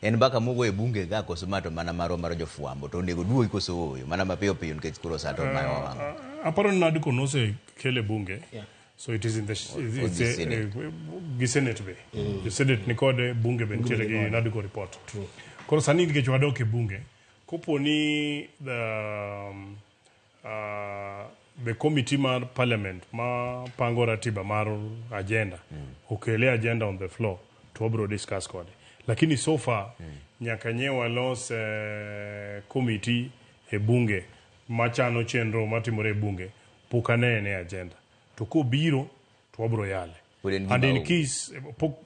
En mbaka mogo e bunge ka koso ma to mana marwa mar jofwambo to onego duogi koso ooyo mana mapiyo piyo nikech koro sa to mayowa wang'. Aparo ni NADCO nosekel e bunge. So it is in the it's gi Senate. Gi Senate be. Jo Senate ni kode, bunge be nitiere gi NADCO report. Koro sani nikech wadok e bunge, kopo ni the committee mar parliament ma pango ratiba mar agenda okele agenda on the floor, to wabro discuss kode. Lakini so far nyaka nye walos committee e bunge machano chenro matimore e bunge, pok anene e agenda. To kobiro to wabro yale. Pod en gima And in onge. case pok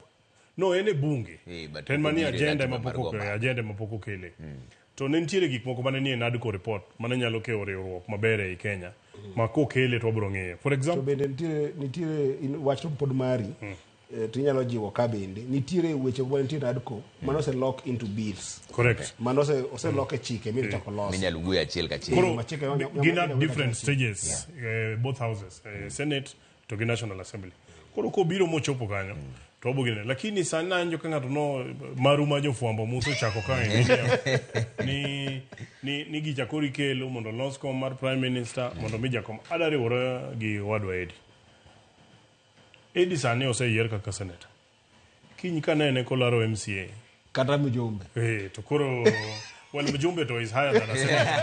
no en e bunge. But to en pok manie obiro e agenda ratiba ema mar pok go mbaka. Agenda ema pok okele. To ne nitiere gik moko mane nie NADCO report mane nyalo kelo riwruok maber ei Kenya ma kokele to wabro ng'iyo. For To example, bende nitiere wach to pod mari to inyalo jiwo ka bende nitiere weche mane nitie NADCO mane oselok into bills. Correct. Mane oselok e chike mi chako los. Minyalo wuoyo achiel kachiel. Koro Machike gin at different stages, both houses, Senate to gi National Assembly. Koro kobiro mochopo kanyo to wabo ginene. Lakini sani nanjo ka ng'ato no maru ma jofwambo muso chako ka e media ni gicha koro ikelo mondo olos kom mar prime minister mondo mi jakom ada riwore gi wadwa Edi. Edi sani oseyier kaka senator. Kiny kanene kolaro MCA kata mjumbe. To koro, well, mjumbe to is higher than a senator.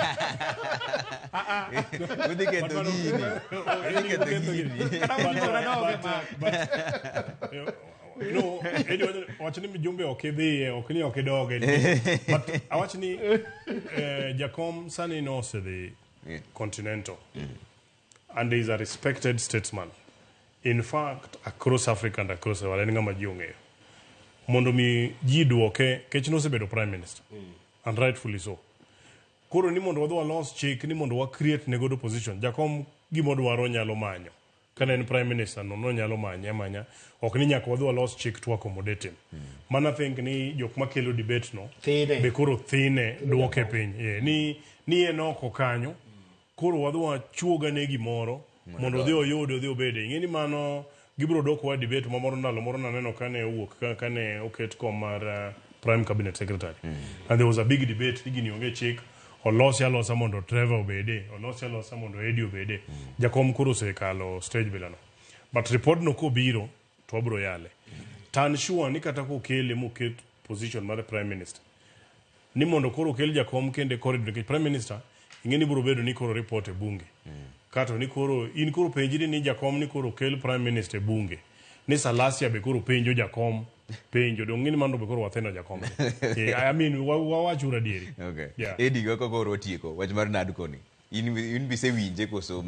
Udhi ketho gini. Udhi ketho gini. But no, Eddie wach ni mjumbe ok idhiye, ok ni ok idoge. But awach ni jakom sani no osedhi continental. And he is a respected statesman. In fact, across Africa and across the world, en ng'ama ji ong'eyo. Mondo mi ji duoke, kech nosebedo prime minister. And rightfully so. Koro ni mondo wadhi walos chik ni mondo wa create ne godo position. Jakom gimodwaro nyalo manyo. Kane en prime minister no nonyalo manye amanya. Ok ni nyaka wadhi walos chik to accommodate him. Mana think ni jok makelo debate no Thine. be koro thine duoke piny. Yeah, ni en oko kanyo. Koro wadhi wachuoga ne gimoro mondo odhi oyud odhi obede. Ing'e ni mano gibiro dok wa debate ma moro ndalo moro naneno kane owuok kane oket kom mar prime cabinet secretary. And there was a big debate ni gini onge chik olosi alosa mondo Trevor obede, olosi alosa mondo Eddie obede. Jakom koro osekalo stage bilano. But report no kobiro to wabro yale. Tan sure ni kata kokele moket position mar prime minister ni mondo koro okel jakom kende corridor nikech prime minister ing'e ni biro bedo ni koro report e bunge kato ni koro in koro penjri ni jakom ni koro okel prime minister e bunge ni Salasia be koro penjo jakom penjo dong ng'e ni mano be koro watheno jakom. I mean, wawachuru adieri. Okay. Yeah. Eddie, kaka koro watieko wach mar NADCO ni. In bisewinje koso?